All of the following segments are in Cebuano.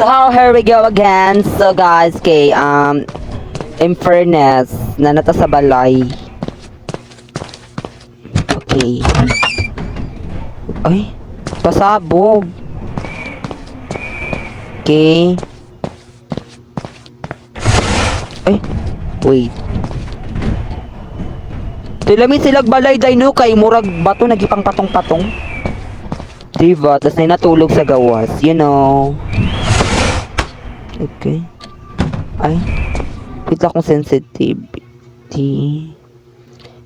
So, here we go again. So, guys, kay, in fairness, nanata sa balay. Okay. Ay, pasabog. Okay. Ay, wait. Tilami silag balay day no kay murag bato nagipang patong-patong. Diba? Tapos na natulog sa gawas. Okay. Ay. Wait lang kung sensitivity.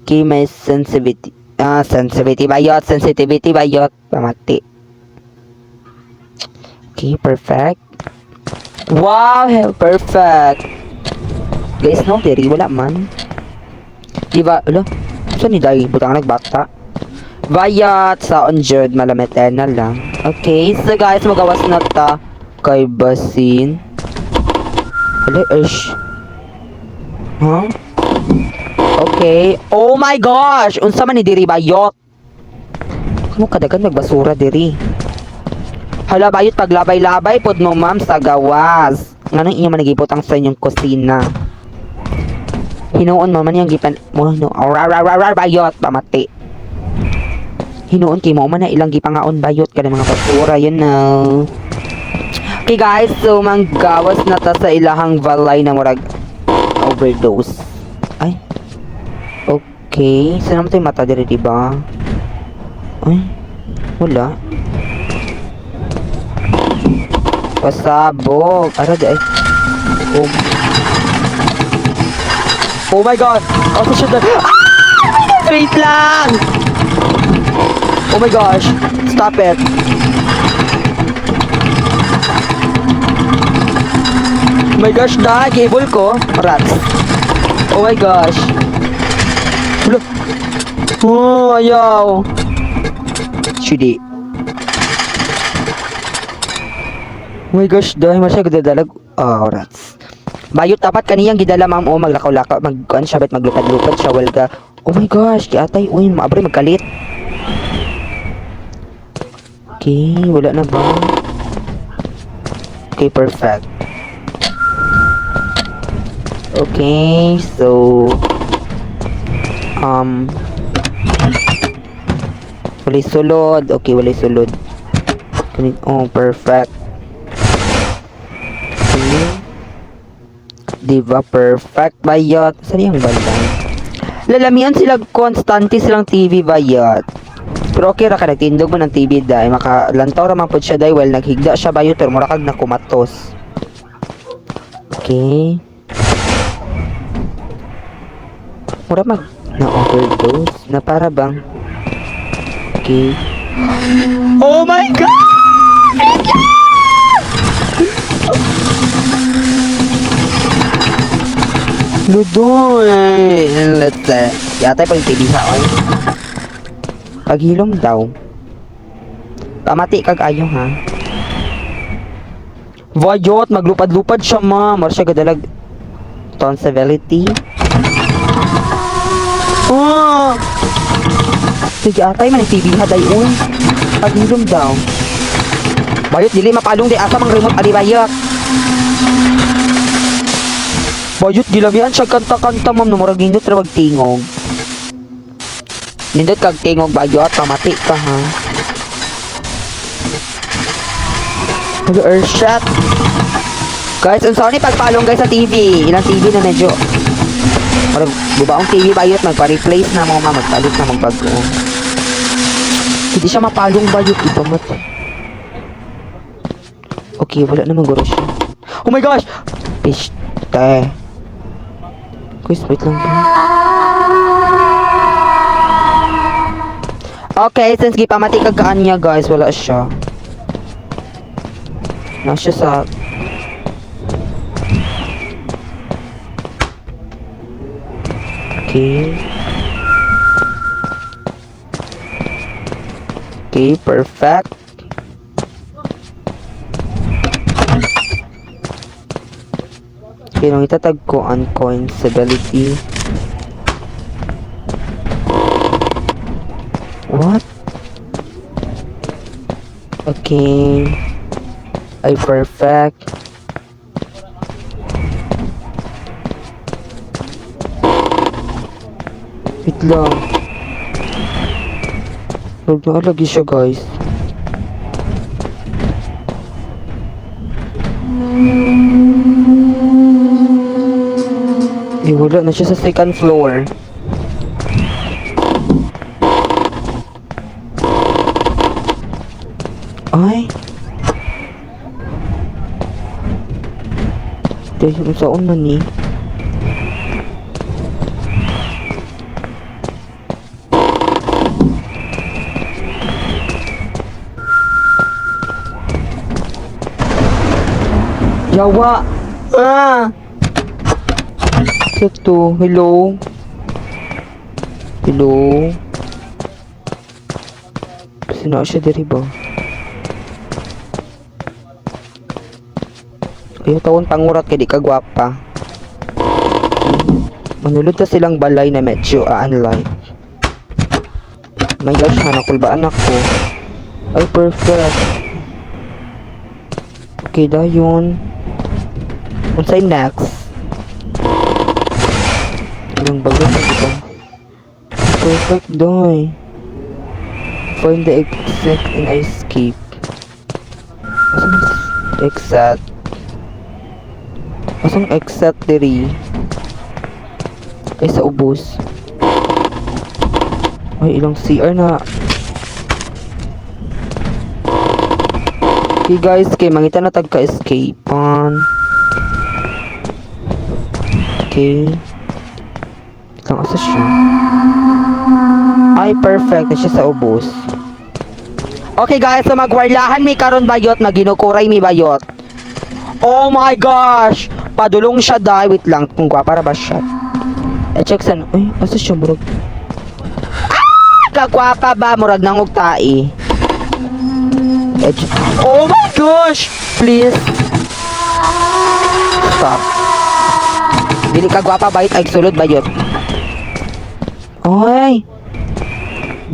Okay, may sensitivity. Ah, sensitivity bayot. Sensitivity bayot. Pamati. Okay, perfect. Wow, perfect. Guys, no, diri wala man. Diba, ulo, saan ni Day? Butang nagbata. Bayat sa onjud, malamit na lang. Okay, so guys, magawas na ta kay Basin. Hala, ish. Huh? Okay. Oh my gosh! Unsa man ni diri bayot? Kamo kadagan magbasura diri. Hala bayot, paglabay-labay pod mo, ma'am, sa gawas. Nganong inyo man nagibutang sa inyong kusina? Hinuon mo man yung gipan mo no. Rar rar rar rar, bayot pamati. Hinuon kay mo man na ilang gipangaon bayot kada mga basura. Okay guys, so manggawas na ta sa ilahang balay na murag overdose. Ay. Okay, saan naman tayo mata diri, di ba? Ay, wala. Pasabog. Ara di ay. Oh. Oh my God! Oh, siya na. Ah! Wait lang! Oh my gosh! Stop it! Oh my gosh, na! Cable ko! Rats! Oh my gosh! Hala! Oh, ayaw! Shidi. Oh my gosh, dahil masya gudadalag. Oh, rats. Bayot dapat kaniyang gidala, ma'am, oh, maglakaw-lakaw, mag kuan siya, bet maglupad-lupad siya, walga. Oh my gosh, kiatay, uy, maabre magkalit. Okay, wala na ba? Okay, perfect. Okay, so walay sulod. Okay, walay sulod. Oh, perfect. Okay. Diba? Perfect bayot. Saan yung balay? Lalamian sila, constante silang TV bayot. Pero okay ra ka nagtindog mo ng TV dahil makalantaw ra man pud siya dahil well naghigda siya bayot pero mura kag nakumatos. Okay. Mura mag na overdose na para bang. Okay. Oh my God! Ludoy! Let's say. Yata pag TV sa oy. Paghilom daw. Pamati kag ayo ha. Vayot, maglupad-lupad siya ma. Mar siya gadalag responsibility. Oh! Sige atay man TV ha day uy. Paghilom daw. Bayot dili mapalong di asa mang remote ali bayot. Bayot gilamian siya kanta-kanta ma'am no murag nindot ra tingog. Nindot kag tingog bayot pamati ka ha. Hello, Earthshot. Guys, ang sorry pagpalong guys sa TV. Ilang TV na medyo murag bubaong TV bayot magpa-replace na mo ma magpalit na magbago. Hindi siya mapalong bayot iba mat. Okay, wala naman guro siya. Oh my gosh! Piste. Guys, wait lang. Okay, since gipamati kag niya guys, wala siya. Na siya sa. Okay. Okay, perfect. Okay, nung itatag ko on coincibility. What? Okay. Ay, perfect. Wait lang. Huwag na lagi siya, guys. Eh, wala na siya sa second floor. Ay! Dahil saan man ni? Yawa! Ah! Sa to? Hello? Hello? Sino siya diri ba? Ayaw tawon pangurat kay di ka gwapa. Manulod ta silang balay na medyo unlike. My gosh, nakulbaan ako. Ay, perfect. Okay, dayon. Unsay next? Ilang bagay na, diba? Perfect, doy. Find the exit and escape. Asan ang exit? Asang exit diri? Ay, sa ubos. Ay, ilang CR na. Okay guys, kay mangita na tag ka-escapean. Okay. Wait lang, asa siya? Ay, perfect. Na siya sa ubos. Okay guys, so magwarlahan mi karon bayot, maginukuray mi bayot. Oh my gosh! Padulong siya dai. Wait lang, kung gwapa ra ba siya. Eh, check san. Ay, asa siya, murag? Ah! Kagwapa ba? Murag nang og tae. Eh, oh my gosh! Please. Stop. Dili ka gwapa bayot ay sulod bayot. Ay!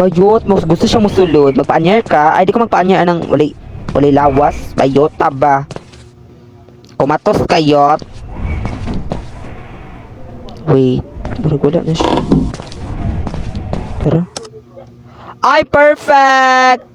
Bayot, mas gusto siya musulod. Magpaanyar ka. Ay, di ko magpaanyar anang walay, walay lawas. Bayot, taba. Kumatos kayot. Wait. Murag wala na siya. Tara. Ay, perfect!